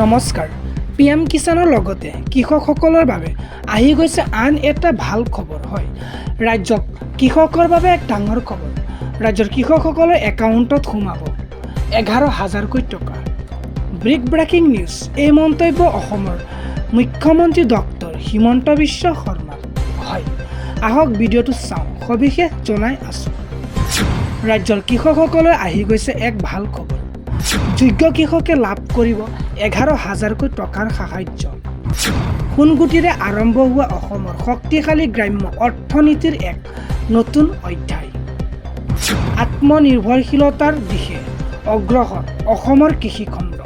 নমস্কাৰ। P M কিষাণৰ লগতে কৃষকসকলৰ বাবে আহি গৈছে আন এটা ভাল খবৰ। হয়, ৰাজ্যক কৃষকৰ বাবে এক ডাঙৰ খবৰ। ৰাজ্যৰ কৃষকসকলৰ একাউণ্টত সোমাব 11 হাজাৰকৈ টকা। Big breaking news. এই মন্তব্য অসমৰ মুখ্যমন্ত্ৰী ডক্টৰ হিমন্ত বিশ্ব শৰ্মাৰ। হয়, আহক ভিডিঅ'টো চাওঁ, সবিশেষ জনাই আছোঁ। ৰাজ্যৰ কৃষকসকলৈ আহি গৈছে এক ভাল খবৰ। যোগ্য কৃষকে লাভ কৰিব 11 হাজাৰকৈ টকাৰ সাহায্য। সোণগুটিৰে আৰম্ভ হোৱা অসমৰ শক্তিশালী গ্ৰাম্য অৰ্থনীতিৰ এক নতুন অধ্যায়। আত্মনিৰ্ভৰশীলতাৰ দিশে অগ্ৰসৰ অসমৰ কৃষিখণ্ড।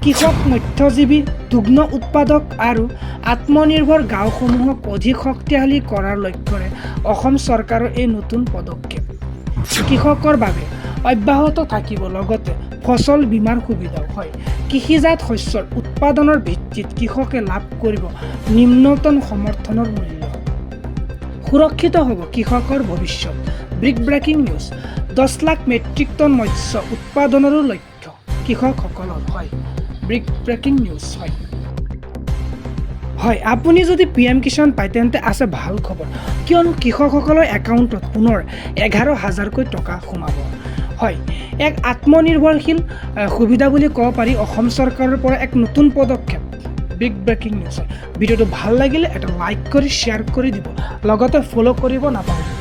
কৃষক, মৎস্যজীৱী, দুগ্ধ উৎপাদক আৰু আত্মনিৰ্ভৰ গাঁওসমূহক অধিক শক্তিশালী কৰাৰ লক্ষ্যৰে অসম চৰকাৰৰ এই নতুন পদক্ষেপ। কৃষকৰ বাবে অব্যাহত থাকিব লগতে ফচল বীমাৰ সুবিধাও। হয়, কৃষিজাত শস্যৰ উৎপাদনৰ ভিত্তিত কৃষকে লাভ কৰিব নিম্নতম সমৰ্থনৰ মূল্য। সুৰক্ষিত হ'ব কৃষকৰ ভৱিষ্যত। Big breaking news. 10 lakh metric ton মৎস্য উৎপাদনৰো লক্ষ্য কৃষকসকলৰ। হয়, বিগ ব্ৰেকিং নিউজ। হয় হয় আপুনি যদি পি এম কিষাণ পায়, তেন্তে আছে ভাল খবৰ। কিয়নো কৃষকসকলৰ একাউণ্টত পুনৰ 11 হাজাৰকৈ টকা সোমাব। হয়, এক আত্মনিৰ্ভৰশীল সুবিধা বুলি ক'ব পাৰি। অসম চৰকাৰৰ পৰা এক নতুন পদক্ষেপ। বিগ ব্ৰেকিং নিউজ হয়। ভিডিঅ'টো ভাল লাগিলে এটা লাইক কৰি শ্বেয়াৰ কৰি দিব, লগতে ফ'ল' কৰিব নাপাহৰিব।